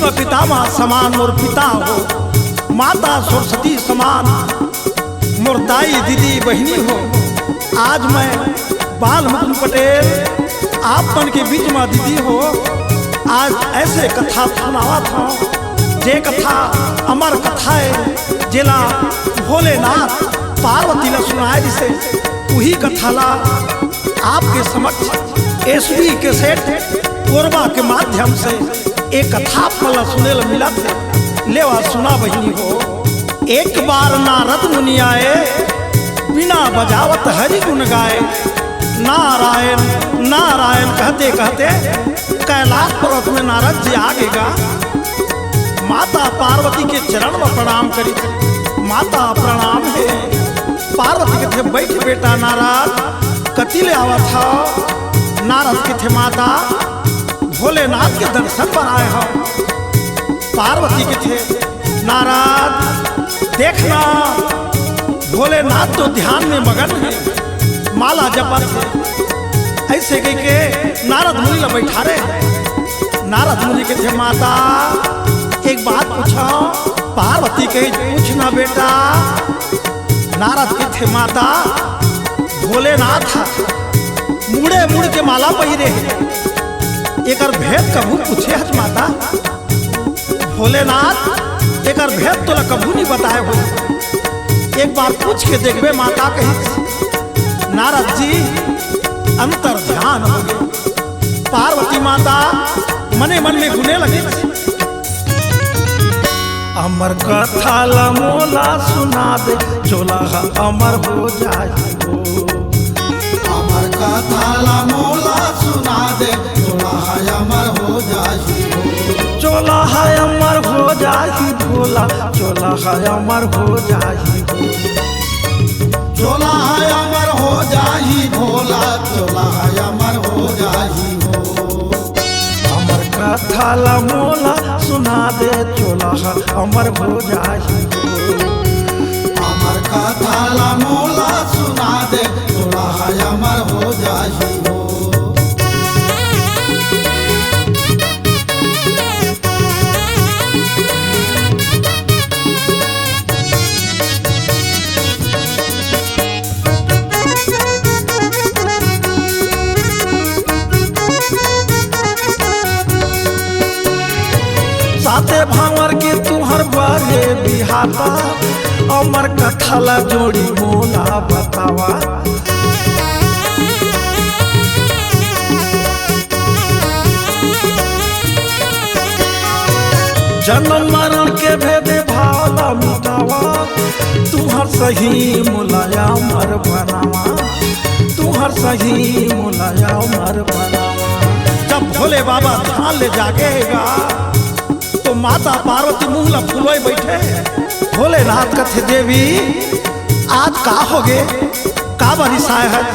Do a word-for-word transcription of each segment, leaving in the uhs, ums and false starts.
पितामह समान मोर पिता हो, माता सरस्वती समान मोर दाई, दीदी, बहिनी हो। आज मैं बाल मुकुंद पटेल आप मन के बीच म दीदी हो, आज ऐसे कथा सुनावत हौं, जे कथा अमर कथा ए, जेला भोलेनाथ पार्वती ला सुनाए रिहिसे, उही कथा ला आपके समक्ष एसबी कैसेट कोरबा के माध्यम से एक कथा आप मन ला सुने ला मिलत हे। लेवा सुना बहिनी हो। एक बार नारद मुनि आए, बीना बजावत हरि गुण गाए। नारायण, नारायण कहते कहते कैलाश पर्वत में नारद जी आ गे गा। माता पार्वती के चरण में प्रणाम करिस। माता प्रणाम हे। पार्वती कथे, "बइठ बेटा नारद, कति ले आवत हव?" नारद कथे, "माता, भोलेनाथ के दर्शन बर आए हौं।" पार्वती कथे, "नारद, देखना, भोलेनाथ तो ध्यान में मगन हे, माला जपत हे।" अइसे कहिके नारद मुनि ला बइठारे। नारद मुनि कथे, "माता, एक बात पूछौं।" पार्वती कहिस, "पूछना बेटा।" नारद कथे, "माता, भोलेनाथ ह मुड़े मुड़ के माला पहिरे हे, एकर भेद कभू पूछे हच माता?" भोलेनाथ एकर भेद तोला कभू नइ बताए होही, एक बार पूछ के देखबे माता, कहिस। नारद जी अंतर ध्यान हो गे। पार्वती माता मने मन में गुने लगिस। अमर कथा ला मोला सुना दे, चोला ह अमर हो जाही हो। अमर कथा ला मोला सुना दे, चोला ह अमर हो जाही हो। चोला ह अमर हो जाही भोला, चोला ह अमर हो जाही हो। चोला ह अमर हो जाही भोला, चोला ह अमर हो जाही हो। अमर कथा ला मोला सुना दे, चोला ह अमर हो जाही हो। अमर कथा ला मोला सुना दे, चोला ह अमर हो जाही हो। साते भांवर के तुहर बरे बिहाता, अमर कथा ला जोड़ी मोला बतावा। जन्म मरण के भेद भाव ला मिटावा, तुहर सही मोला अमर बनावा, तुहर सही मोला अमर बनावा। जब भोले बाबा ध्यान ले जागे हे गा, तो माता पार्वती मुंह ला फुलोय बइठे। भोलेनाथ कथे, "देवी, आज का होगे? काबर रिसाए हस?"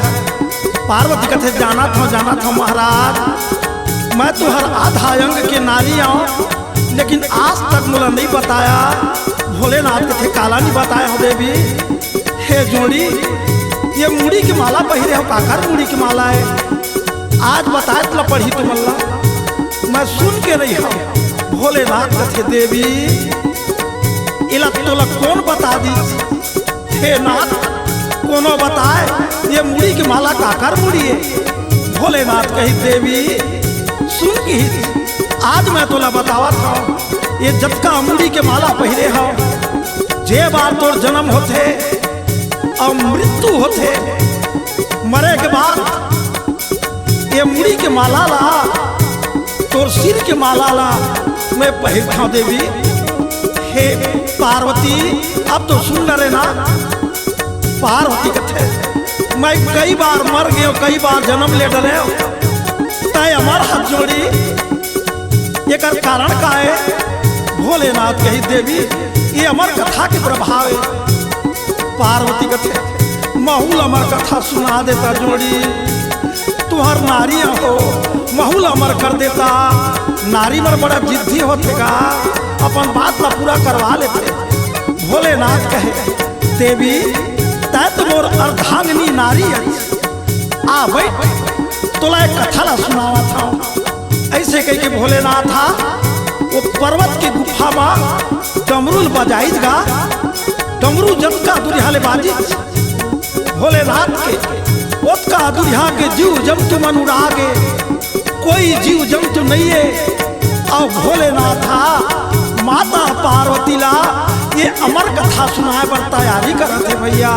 पार्वती कथे, "जानत हव, जानत हव महाराज, मैं तुहर आधा अंग के नारी अव, लेकिन आज तक मोला नइ बताया।" भोलेनाथ कथे, "काला नइ बताए हव देवी?" हे जोड़ी, ये मुड़ी के माला पहिरे हव, काकर मुड़ी के माला हे? आज बताए ल पड़ही तुमन ला, मैं सुन के रहे हव। भोलेनाथ कथे, "देवी, एला तोला कोन बता दिस?" हे नाथ, कोनो बताए, ये मुड़ी के माला काकर मुड़ी हे? भोलेनाथ कहिस, "देवी, सुन," कहिस, "आज मैं तोला बतावत हव, ये जतका मुड़ी के माला पहिरे हव, जे बार तोर जन्म होथे, अउ मृत्यु होथे, मरे के बाद ये मुड़ी के माला ला, तोर सिर के माला ला मैं पहिरथंव देवी। हे पार्वती, अब तो सुन डरे ना।" पार्वती कथे, "मैं कई बार मर गेंव, कई बार जन्म ले डरेंव, तैं अमर हस जोड़ी, एकर कारण का हे?" भोलेनाथ कहिस, "देवी, ये अमर कथा के प्रभाव हे।" पार्वती कथे, "महू ल अमर कथा सुना देता जोड़ी, तुहर नारी हो, महू ल अमर कर देता।" नारी मन बड़ा जिद्दी होथे गा, अपन बात ला पूरा करवा लेथे। भोलेनाथ कहे, "देवी, तैं तो मोर अर्धांगिनी नारी हस, आ बइठ, तोला एक कथा ला सुनावत हंव।" अइसे कहिके भोलेनाथ ह वो पर्वत के गुफा मा डमरू ल बजाइस गा। डमरू जतका दुरिहा ले बाजिस भोलेनाथ के, ओतका दुरिहा के जीव जंतु मन उड़ा गे। कोई जीव जंतु नइ हे। अउ भोलेनाथ हा माता पार्वती ला ये अमर कथा सुनाए बर तैयारी करत हे भैया।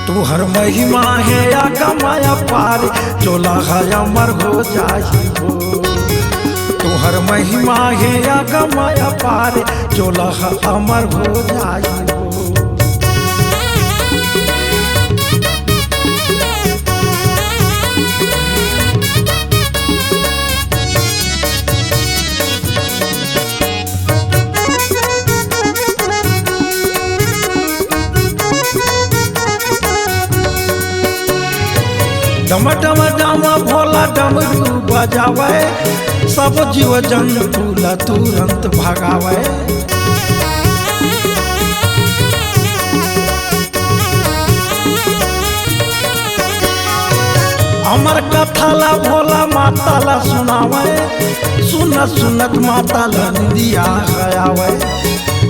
तुहर महिमा हे अगम अपार, चोला ह अमर हो जाही हो। तुहर महिमा हे अगम अपार, चोला ह अमर हो जाही हो। डम डम डम भोला डमरू बजावे, सब जीव जंतु ला तुरंत भगावे। अमर कथा ला भोला माता ला सुनावे, सुनत सुनत माता ला निंदिया आवै,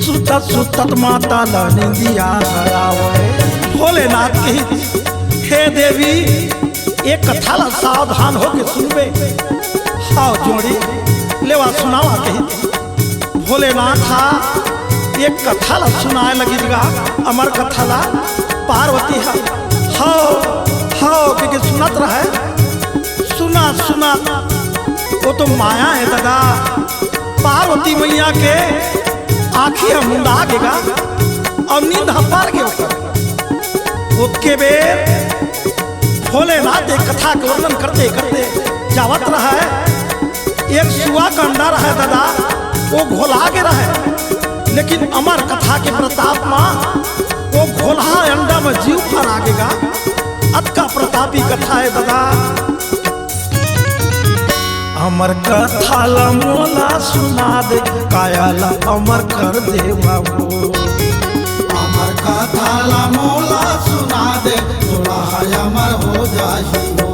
सुतत सुतत माता ला निंदिया आवै। भोलेनाथ कहिस, हे देवी, ए कथा ला सावधान होके सुनबे। हव जोड़ी, लेवा सुनावा कहिस। भोलेनाथ हा एक कथा ला सुनाए लगिस गा, अमर कथा ला। पार्वती हा हव हव कहिके सुनत रहय। सुनत सुनत, वो तो माया हे ददा, पार्वती मैया के आँखी ह मुंदा गे गा, अउ नींद ह पर गे ओकर। ओतके बेर भोलेनाथ एक कथा के वर्णन करते करते जावत रहय। एक सुआ के अंडा रहय ददा, वो घोला गे रहय, लेकिन अमर कथा के प्रताप मा वो घोलहा अंडा मा जीव फर आ गे गा। अतका प्रतापी कथा हे ददा। अमर कथा ला मोला सुना दे, काया ला अमर कर दे बाबू। अमर कथा ला मोला सुना दे, तोला है अमर हो जाही हो।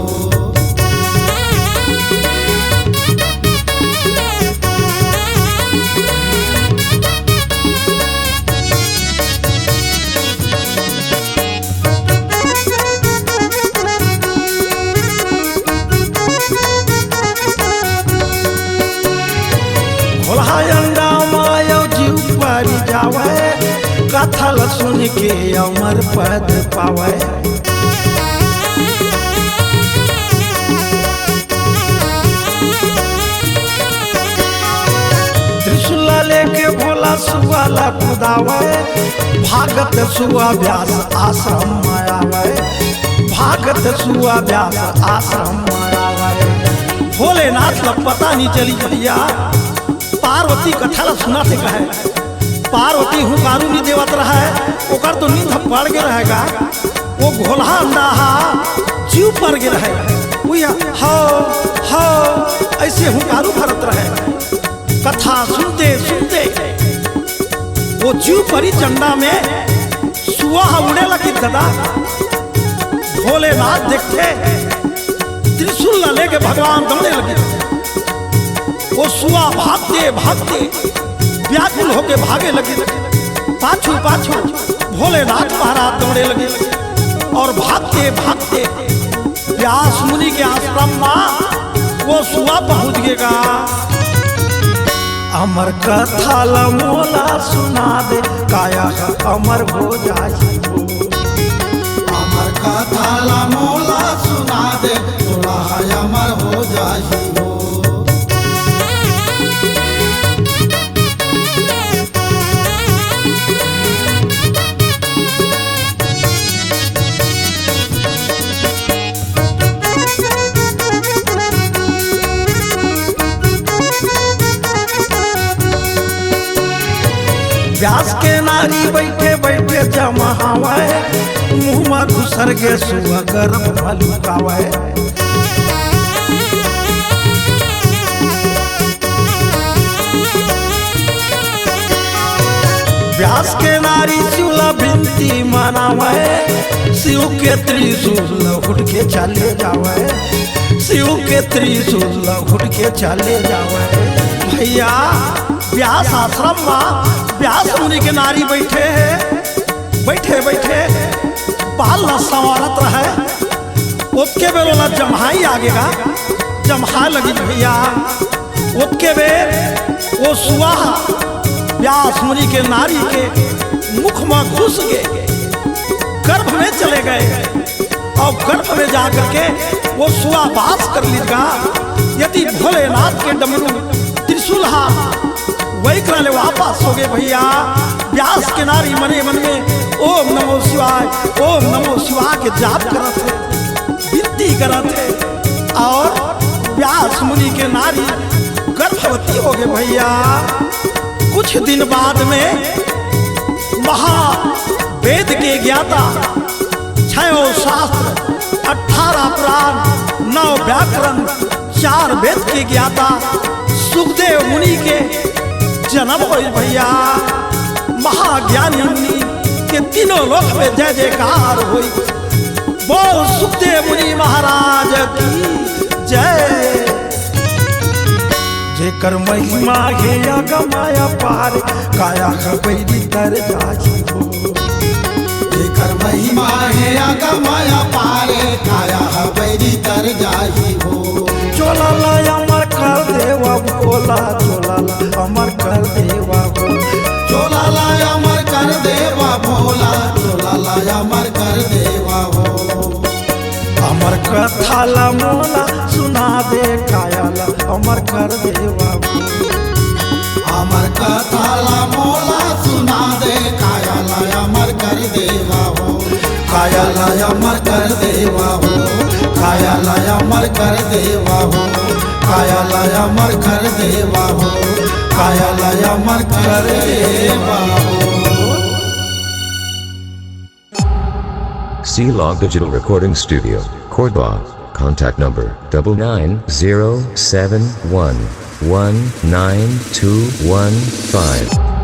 घोलहा अंडा मा अउ जीव परि जावय, कथा ल सुन के अमर पद पावय। त्रिशूल लेके भोला सुआ ला कुदावय, भागत सुआ व्यास आश्रम मा आवय, भागत सुआ व्यास आश्रम मा आवय। भोलेनाथ ला पता नइ चलिस भैया, पार्वती कथा ला सुनत हे कहय। पार्वती हुंकारू नइ देवत रहय, ओकर तो नींद ह पड़ गे रहय गा। वो घोलहा अंडा हा जीव पर गे रहय, उइहा हव हव अइसे हुंकारू भरत रहय। कथा सुनते सुनते वो जीव परी चंडा में सुआ ह उड़े लगिस ददा। भोलेनाथ देखथे, त्रिशूल ला लेके भगवान दौड़े लगिस। वो सुआ भागते भागते व्याकुल होके भागे लगिस। पाछू पाछू भोलेनाथ महाराज दौड़े लगिस अउ भागते भागते व्यास मुनि के आश्रम मा वो सुआ पहुंच गे गा। अमर कथा ला मोला सुना दे, काया ह अमर हो जाही हो। अमर कथा ला मोला सुना दे, तोला ह अमर हो जाही हो। व्यास के नारी बइठे बइठे जमावय, मुंह मा घुसर गे सुआ गर्भ मा लुकावय। व्यास के नारी शिव ला बिनती मनावय, शिव के त्रिशूल ला उठ के चले जावय। शिव के त्रिशूल ला उठ के चले जावे। भैया, व्यास आश्रम मा व्यास मुनि के नारी बैठे हे, बैठे बैठे बाल ला संवारत रहे। ओतके बेर ओला जम्हाई आगे गा, जम्हाय लगिस भैया। ओतके बेर ओ सुआ व्यास मुनि के नारी के मुख मा घुस गे, गर्भ में चले गए। अउ गर्भ में जा करके ओ सुआ बास कर लिस गा। यदि भोलेनाथ के डमरू त्रिशूल हा वही करा ले वापस हो गे भैया। व्यास के नारी मने मन में ओम नमो शिवाय, ओम नमो शिवाय के जाप करत हे, विनती करत हे। अउ व्यास मुनि के नारी गर्भवती हो गे भैया। कुछ दिन बाद में महावेद के ज्ञाता, छयों शास्त्र, अठारह पुराण, नौ व्याकरण, चार वेद के ज्ञाता सुखदेव मुनि के जन्म होइस भैया। महाज्ञानी मुनि के तीनों लोक में जय जयकार होइस। बोल सुखदेव मुनि महाराज की जय। जेकर महिमा हे अगम अपार, काया ह बैरी तर जाही हो। जेकर महिमा हे अगम अपार, काया ह बैरी तर जाही हो। चोला ला अमर कर देवा भोला, चोला ला अमर कर देवा हो। चोला ला अमर कर देवा भोला, चोला ला अमर कर देवा हो। अमर कथा ला मोला सुना दे काया ला अमर कर देवा हो। अमर कथा ला मोला सुना दे काया ला अमर कर देवा हो। काया ला अमर कर देवा हो। काया ला अमर कर देवा हो। काया ला अमर कर देवा हो। काया ला अमर कर देवा हो। C Log Digital Recording Studio, Cordoba. Contact number double nine zero seven one one nine two one five.